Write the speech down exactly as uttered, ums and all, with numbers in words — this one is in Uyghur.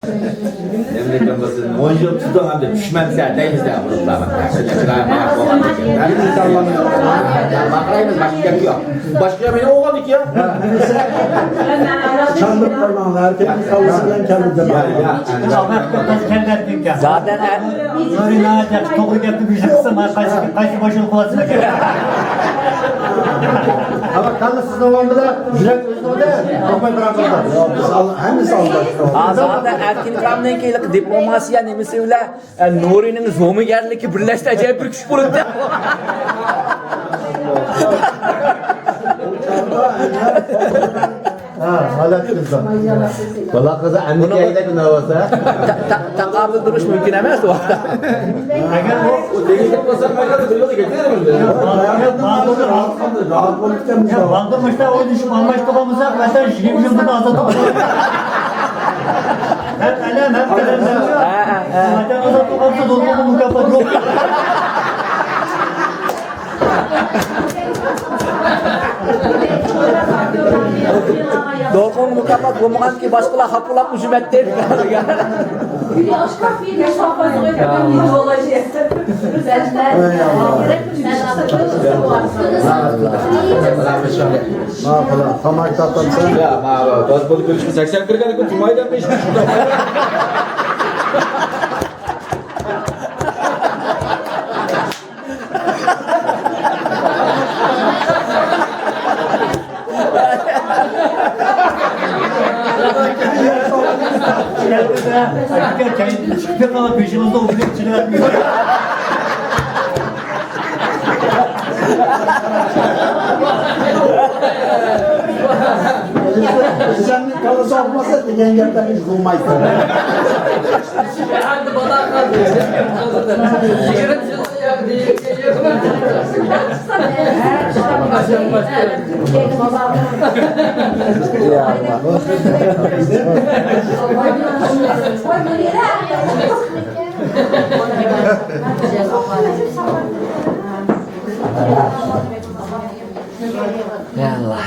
نېمىلىكىن بىلسۇن، مۇنجۇپ تۇتۇڭ ئەمدى چۈشمەمسە دەيمىز دە بۇرۇتلار. باقىرايمىز، باشقا گەپ يوق. باشقا گەپ يوق ئۇغاندىكى يا. چاندۇرۇپ قويماڭلار، تېخنىك قالغۇسى بىلەن كەلدى دەپ. يا، يا. زادەن ئە- نۇرى ناھايىتى ياخشى، توغرا گەپنى بىر قىلسا، مانا قايسى، قايسى باشلىق قىلىۋاتسىمىكىن. ئەمما قالدى سىزنىڭ ئورنىدا يۈرەك ئۆزىنىڭدە، قورقماي بىراقىڭلار. ھەممىسى ئالداش. ھازىر ئەركىن ئىكرامنىڭكى دىپلوماتىيە نېمىسى بىلەن، ئە، نۇرىنىڭ زومىگەرلىكى بىرلەشتى، ئاجايىپ بىر كۈچ بولۇپتۇ. ھا، ھالەت قىزىق. بالا قىزى ئەمدى بۇنىڭ كەيدە گۇناھ بولسا. تا-، تا-، تاقابىل تۇرۇش مۇمكىن ئەمەس ئۇ ۋاقىتتا. ئەگەر ئۇ، ئۇ دېگۈدەك بولسا، مەن بىر يولدا كېتىۋېرىمەن. يا، بالدۇر مۇشۇنداق ئويلىشىپ ئالماشتۇرغان بولساق، مەسىلەن، يىگىرمە يىلدىن ئازاد بولىدۇ. ھەم ئەلەم، ھەم قەلەم، ھەم ھە، ھە، ھە. ئازاد بولغان بولسا، دولقۇنغا مۇكاپات يوق. دولقۇن مۇكاپات بولمىغانكى، باشقىلار خاپىلاپ ئۈجمەتتى. ماقۇل، تاماكا تارتامسەن؟ يا، ما، بولدى، بولدى، كۆرۈشمە، سەكسەن كىرگەن كۈن تۇمايدان بېشىنى شۇنداق. ئۆزۈمنىڭ كاللىسى ئوقمىسا دېگەن گەپلەرنى قىلمايسەن. يا الله.